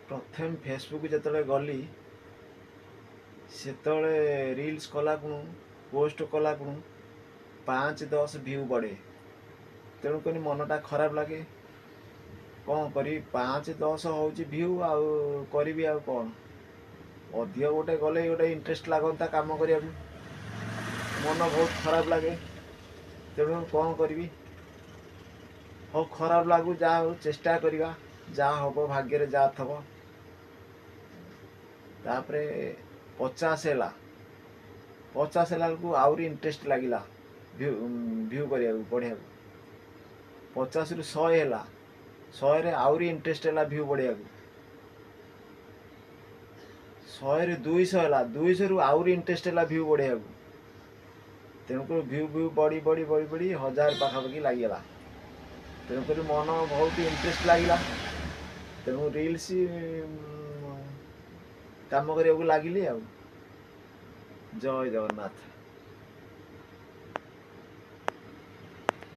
ପ୍ରଥମେ ଫେସବୁକ୍ ଯେତେବେଳେ ଗଲି, ସେତେବେଳେ ରିଲ୍ସ କଲାକୁଣୁ, ପୋଷ୍ଟ କଲାକୁଣୁ 5 10 ଭ୍ୟୁ ବଢ଼େ। ତେଣୁକରି ମନଟା ଖରାପ ଲାଗେ। କ'ଣ କରିବି? 5 10 ହେଉଛି ଭ୍ୟୁ, ଆଉ କରିବି ଆଉ କ'ଣ? ଅଧିକ ଗୋଟେ ଗଲେ ଗୋଟେ ଇଣ୍ଟରେଷ୍ଟ ଲାଗନ୍ତା କାମ କରିବାକୁ। ମନ ବହୁତ ଖରାପ ଲାଗେ। ତେଣୁ କ'ଣ କରିବି? ହଉ, ଖରାପ ଲାଗୁ, ଯାହା ହଉ, ଚେଷ୍ଟା କରିବା। ଯାହା ହବ, ଭାଗ୍ୟରେ ଯାହା ଥବ। ତାପରେ 50 ହେଲା। 50 ହେଲା ବେଳକୁ ଆହୁରି ଇଣ୍ଟରେଷ୍ଟ ଲାଗିଲା ଭ୍ୟୁ କରିବାକୁ, ବଢ଼ିବାକୁ। 50ରୁ 100 ହେଲା। 100ରେ ଆହୁରି ଇଣ୍ଟରେଷ୍ଟ ହେଲା ଭ୍ୟୁ ବଢ଼ିବାକୁ। 100ରୁ 200 ହେଲା। 200ରୁ ଆହୁରି ଇଣ୍ଟରେଷ୍ଟ ହେଲା ଭ୍ୟୁ ବଢ଼ିବାକୁ। ତେଣୁକରି ଭ୍ୟୁ ବଢ଼ି ବଢ଼ି ବଢ଼ି ବଢ଼ି 1000 ପାଖାପାଖି ଲାଗିଗଲା। ତେଣୁକରି ମନ ବହୁତ ଇଣ୍ଟରେଷ୍ଟ ଲାଗିଲା। ତେଣୁ ରିଲ୍ସ କାମ କରିବାକୁ ଲାଗିଲି ଆଉ। ଜୟ ଜଗନ୍ନାଥ।